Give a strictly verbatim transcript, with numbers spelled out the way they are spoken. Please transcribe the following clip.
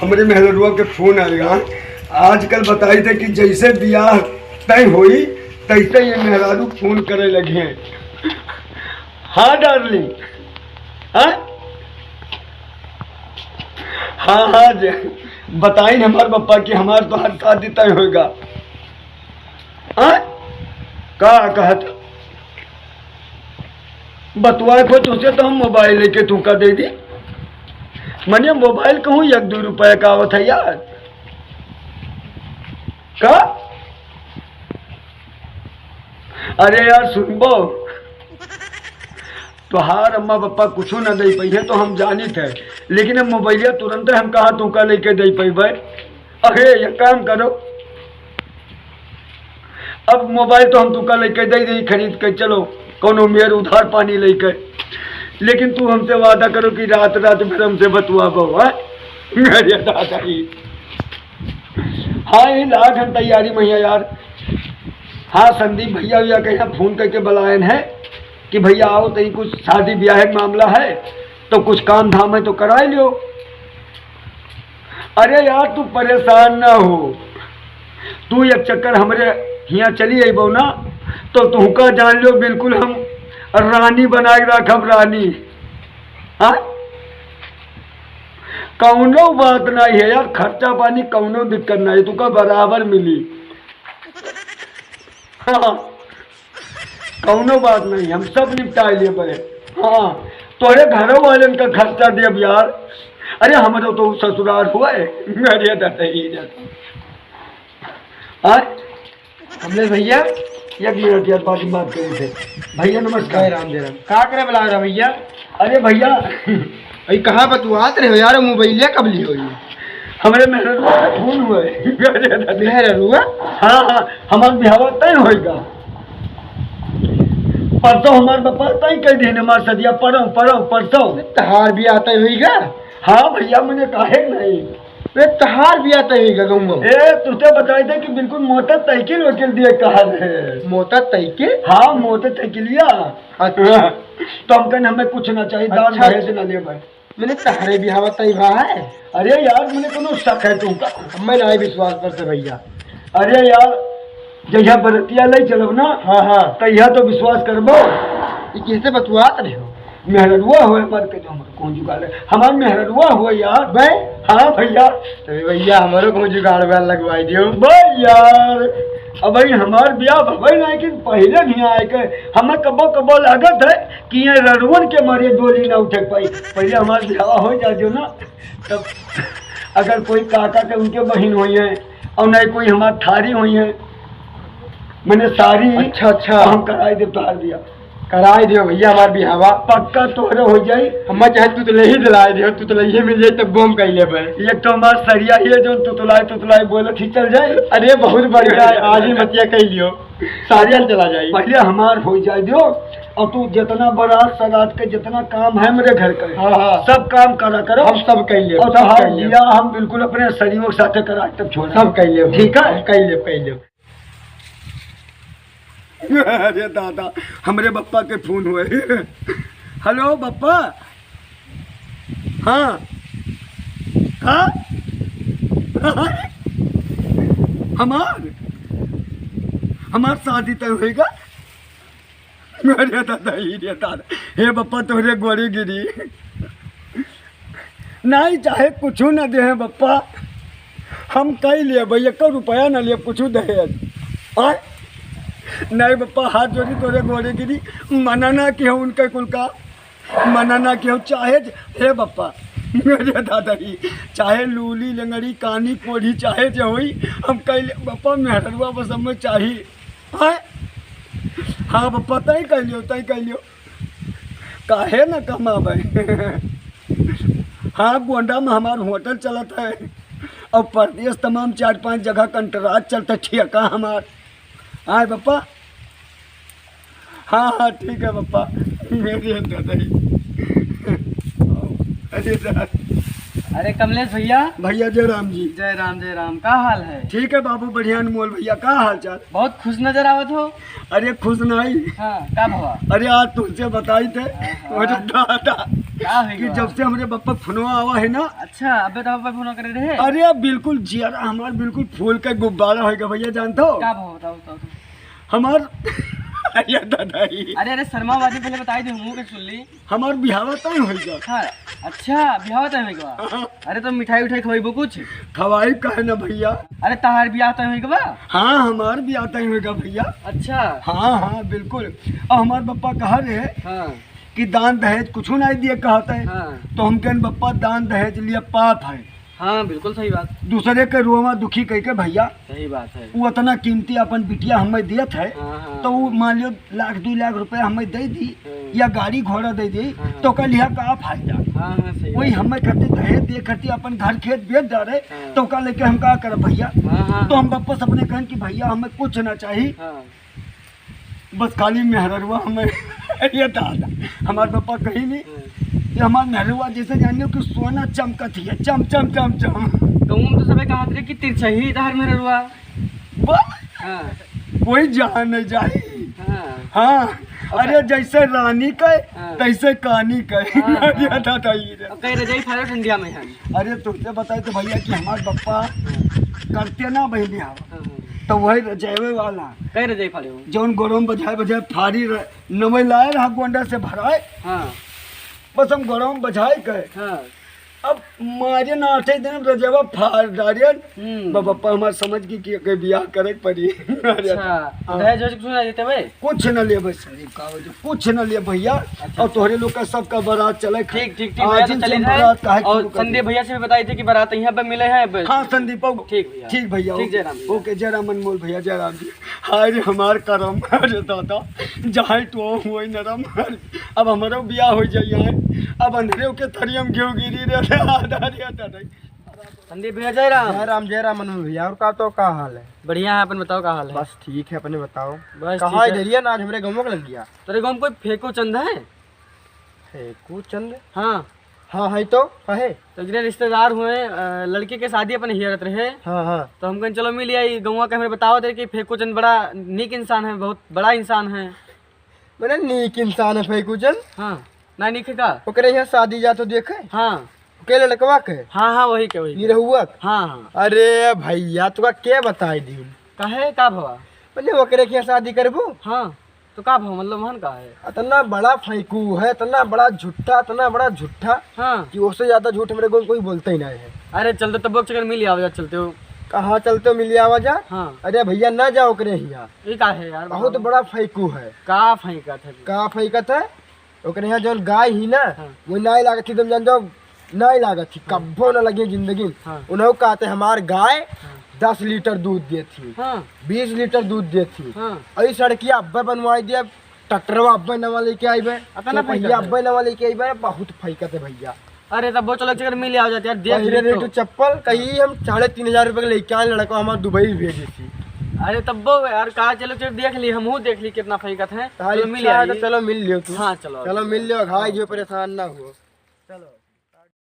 हमरे मेहररुआ के फोन आएगा। आजकल बताई थे कि जैसे बियाह तय होई, तैसे ये मेहरारू फोन करे लगे हैं। हाँ डार्लिंग, हाँ, हाँ, हाँ, जे बताई न हमार पप्पा कि हमार तोहार शादी तय होएगा। हाँ, का कहत बतुआ को तुझसे तो हम मोबाइल लेके तुमका दे दी। मने मोबाइल कहूँ एक दो रुपया का आवत है यार। का? अरे यार सुनबो, तोहार अम्मा पप्पा कुछो न दे पइहे तो हम जानित है, लेकिन अब मोबाइलिया तुरंत हम कहाँ तुमका लेके दे पइबे। अरे एक काम करो, अब मोबाइल तो हम तुमका लेके दे दे खरीद के, चलो कौनो मेर उधार पानी लेके, लेकिन तू हमसे वादा करो कि रात रात भर हमसे बतुआबो, हाँ? अरे दादा रे। हाँ, ये लाग हम तैयारी में है यार। हाँ, संदीप भैया, भैया के यहाँ फोन करके बुलायन है कि भैया आओ, तो कुछ शादी ब्याह के मामला है, तो कुछ काम धाम है तो कराई लियो। अरे यार, तू परेशान ना हो, तू एक चक्कर हमरे हियाँ चली अइबो ना, तो तुहका जान लो, बिल्कुल हम रानी बना के रखब, रानी। हाँ, कौनो बात नहीं है यार, खर्चा पानी कौनो दिक्कत नहीं, तुका बराबर मिली। हाँ, कौनो बात नहीं, हम सब निपटा लिए बड़े। हाँ, तोरे घरों वालन का खर्चा देब यार। अरे, हमरो तो ससुराल हुआ है। अरे दादा, ये दादा। हाँ? हमले भैया, एक मिनट यार, बात, बात करे थे। भैया, नमस्कार। जय राम, जय राम। का करे बुला रहा भैया? अरे भैया। अरे, कहाँ बतुआत रहे हो यार, मोबाइलिया कब लियो ये? हमरे मेहररुआ का फोन हुआ है। अरे दादा। मेहररुआ? हाँ, हाँ, हमार बिहावा तय होएगा। परसों हमार बापा तय कर देने, हमार सदिया परसों, परसों, परसों। तहार बियाह तय होइगा? हाँ भैया, मने काहे नहीं। ए, तहार बियाह तय होइगा गौवा में? ए, तुझे बताई दे कि बिल्कुल मोटर साइकिल वकील दिए कहा है। मोटर साइकिल? हाँ, मोटर साइकिलिया। अच्छा। तो हम कहने हमें कुछ ना चाहिए, दान अच्छा। दहेज ना ले भाई। मैंने तहरे बिहावा तय भा है। अरे यार, मने कोनो शक है तुमका? हमें ना विश्वास कर से भैया। अरे यार, जहिया बरतिया ले चलब ना, हाँ, हाँ। तहिया तो विश्वास करबो। ये किससे बतुआत रहे हो? मेहररुआ होए मर के जो हमरो कौन जुगाड़ है? हमार मेहररुआ होए यार। बे? हाँ भैया। तबे भैया, हमरो कौन जुगाड़ बा, लगवाई दियो। बे यार, अब भाई हमार बियाह भवे ना, लेकिन पहले नहीं आए के, हमें कबो कबो लागत है कि ये ररुअन के मारे डोली ना उठे पाई। पहले हमार बियाह हो जाए जो ना, तब अगर कोई काका के उनके बहिन होई है और नहीं कोई हमार थारी होई है, मैंने सारी अच्छा, अच्छा। हम कराई दे तोहार बियाह। कराई दियो भैया हमार बिहावा। पक्का तोहरे हो जाई। हमें चाहे तू तो ले ही दिलाई दियो, तू तो ले ही मिल जाई तब हम कह लेबे। एक तो हमार सरिया ही है जो तू तो लाई, तू तो लाई बोलत ही चल जाए। अरे बहुत बढ़िया है, आज ही मतिया कह लियो। सारियन चला जाई। पहले हमार हो जाए दियो, और तू जितना बारात सगात के जितना काम है मेरे घर का, हाँ, हाँ। सब काम करा करो। हम सब कह लेब, और सब तोहार कह लेब। बियाह हम बिल्कुल अपने सरियों के साथे करा तब छोड़ा। सब कह लेब, ठीक है? हम कह लेब, कह लेब। अरे दादा, हमरे बप्पा के फोन हुए। हेलो बप्पा। हाँ, हाँ। हमार, हमार शादी तय होएगा। अरे दादा, ई रे दादा, हे बप्पा, तोहरे गोड़े गिरी। नहीं, चाहे कुछ ना देहे बप्पा, हम कई लेब, एको रुपया ना लेब, कुछ दहेज। आय? नहीं बप्पा, हाथ जोड़ी तोहरे गोड़े गिरी, मना ना किहो उनके कुल का, मना ना किहो, चाहे ज-, हे बप्पा, अरे दादा रे, चाहे लूली, लंगड़ी, कानी, कोढ़ी, चाहे जे होई, हम कई लेब बप्पा, मेहररुआ बस हमें चाही। आय? हाँ बप्पा, तय कह लियो, तय कह लियो। काहे न कमावे? हाँ, गोंडा में हमार होटल चलत है और परदेस तमाम चार पांच जगह कंट्राक्ट चलत है, ठेका हमार। आय बप्पा? हाँ, हाँ, ठीक है बप्पा। अरे दादा, अरे दादा। अरे कमलेश भैया। भैया जय राम जी। जय राम, जय राम। का हाल है? ठीक है बाबू, बढ़िया। अनमोल भैया, का हाल चाल? बहुत खुश नजर आवत हो। अरे खुश नहीं। हाँ, का भवा? अरे आज तुमसे बताई थे। हाँ, हाँ। अरे दादा, का हो कि गवा? जब से हमरे बप्पा फोनवा आवा है ना। अच्छा, अबे तो बप्पा फोन करे रहे। अरे बिल्कुल जियारा हमार बिल्कुल फूल के गुब्बारा होइगा भैया, जानत हो? का भवा, बताओ, बताओ, बताओ। हमार अरे दादा ही। अरे, अरे, शर्मा बाजी पहले बताई दे, मुंह के सुन ली। हमार बिहावा तय होइगा। हाँ, अच्छा, बिहावा तय होइगा। हाँ। अरे, तो मिठाई उठाई खवाइबो कुछ? खवाई काहे ना भैया। अरे, तहार बियाह तय होइगा बा? हाँ, हमार बियाह तय होइगा भैया। अच्छा। हाँ, हाँ, बिल्कुल। और हमार बप्पा कहा रहे हाँ। कि दान दहेज कुछ नहीं दिए कहत है। हाँ। तो हम कहन बप्पा दान दहेज लिया पाप है। हाँ, बिल्कुल सही बात। दूसरे के रोवा दुखी कह के भैया, सही बात है। वो इतना कीमती अपन बिटिया हमें दियत है, हाँ, हाँ। तो वो मान लियो लाख दो लाख रुपया हमें दे दी हाँ। या गाड़ी घोड़ा दे दी, हाँ, हाँ। तो ओकर लिहा का फायदा? हाँ, हाँ, सही वही बात। हमें खातिर दहेज दे खातिर अपन घर खेत बेच डारे, हाँ। तो ओकर लेके हम का करब भैया? हाँ, हाँ, तो हम हाँ। वापस अपने कहन कि भैया हमें कुछ ना चाहिए, हाँ। बस खाली मेहररुआ हमें ये दादा, हमार पापा कहीं नहीं हाँ। कि हमार मेहररुआ जैसे जानियो कि सोना चमकत ही है, चम, चम, चम, चम। तो हम तो सबे कहत रहे कि तिरछही धार मेहररुआ। बस। हाँ। कोई जान नहीं जाई। हाँ। हाँ। अरे जैसे रानी के, हाँ। तैसे कानी के। हाँ, अरे हाँ। दादा ये रे। अब कहीं रजाई फाड़ो ठंडिया में है। अरे तुमसे बताई तो भैया कि हमार पापा हाँ। करते ना बहनी हवा। हाँ, हाँ। तो वही रजावे वाला। कहीं रजाई फाड़े हो? जौन गरम बजाए बजाए फाड़ी र-, नवे लाए रहा गोंडा से भराए। हाँ। बस हम गरम बजाए के। हाँ। अब मारे ना आठे दिन रजवा फाड़ डारियन। हम्म। बाबा पा हमार समझ की, की के बियाह करे के पड़ी। अरे, अच्छा, हाँ। दहेज वहेज कुछ ना देते भाई? कुछ ना लेबे शरीफ का वजह, कुछ ना ले भैया। अच्छा। और तोहरे लोग का सबका बारात चले। ठीक, ठीक, ठीक, आज भैया, तो इनसे चले बारात जाए। काहे और शुरू कर संदीप दी? भैया से भी बताई थे कि बारात यहाँ पे मिले हैं अब। हाँ, संदीप बाबू। ठीक भैया। ठीक भैया, ठीक, ओके। जय राम भैया। ओके, जय राम अनमोल भैया, जय राम जी। हाय रे हमार करम, अरे दादा, जहाँ तो हुए नरम। अब हमरो बियाह हो जाइए, अब अंधरे के थरियम घेव गिरी रे, दादा रे दादा। संदीप भैया, जय राम। जय राम, जय राम अनमोल भैया, और का तो का हाल है? बढ़िया है, अपन बताओ का हाल है? बस ठीक है, अपने बताओ। बस कहाँ ठीक है। इधर ही है ना, आज हमरे गाँव के लग गया। तेरे गाँव में कोई फेंकू चंद है? फेंकू चंद? हाँ। हाँ, है तो, कहे? तो एकरे रिश्तेदार हुए, अ, लड़की के शादी अपन हियरत रहे। हाँ, हाँ। तो हम कहें, "चलो मिल आई, गौवा के हमरे बताओ थे कि फेंकू चंद बड़ा नीक इंसान है, बहुत बड़ा इंसान है।" मने नीक इंसान है फेंकू चंद? हाँ। ना नीक है का? ओकरे यहाँ शादी जा तो देखे? हाँ। के लड़कवा के? हाँ, हाँ, वही के, वही के। निरहुआ के? हाँ, हाँ। अरे भैया, तुका के बताई दी? काहे, का भवा? मने ओकरे के यहाँ शादी करबू? हाँ। तो का भाव, मतलब, महान का है? इतना बड़ा फेंकू है, इतना बड़ा झूठा, इतना बड़ा झूठा हाँ। कि उससे ज्यादा झूठ मेरे को कोई बोलता ही नहीं है। अरे, चलते तब चक्कर मिल आवा जा, चलते हो। कहाँ चलते हो, मिल आवा जा? हाँ। अरे भैया, ना जाओ ओकरे हिया। ये का है यार, बहुत बताओ। बड़ा फेंकू है। का फेंकत है? का फेंकत है? ओकरे यहाँ जौन गाय ही ना, हाँ। वो नाई लागत थी, तुम जान जाओ, नाई लागत थी, हाँ। कब्बो ना लगे जिंदगी में। हाँ। उन्हों कहते, "हमार गाय हाँ। दस लीटर दूध देत थी, हाँ। बीस लीटर दूध देत थी।" हाँ। अई सड़किया अब्बे बनवाई दिया, ट्रैक्टरवा अब्बे नवा लेके आइबे, अतना चौपहिया फेंकत है। अब्बे नवा लेके आइबे, बहुत फेंकत है भैया। अरे तब वो चलो, चक्कर मिल आवा जाते यार, देख पहले ली रेट तो। चप्पल कहीं हम साढ़े तीन हजार रुपये के लेके आए, लड़का हमारा दुबई भेजे थी। अरे तब वो यार, का चलो, चलो देख ली, हमहू देख ली कितना फेंकत है। हाँ, चलो मिल इच्छा है आई। तो चलो मिल लियो तू। हाँ, चलो। चलो मिल लियो, घाई जो परेशान ना हो।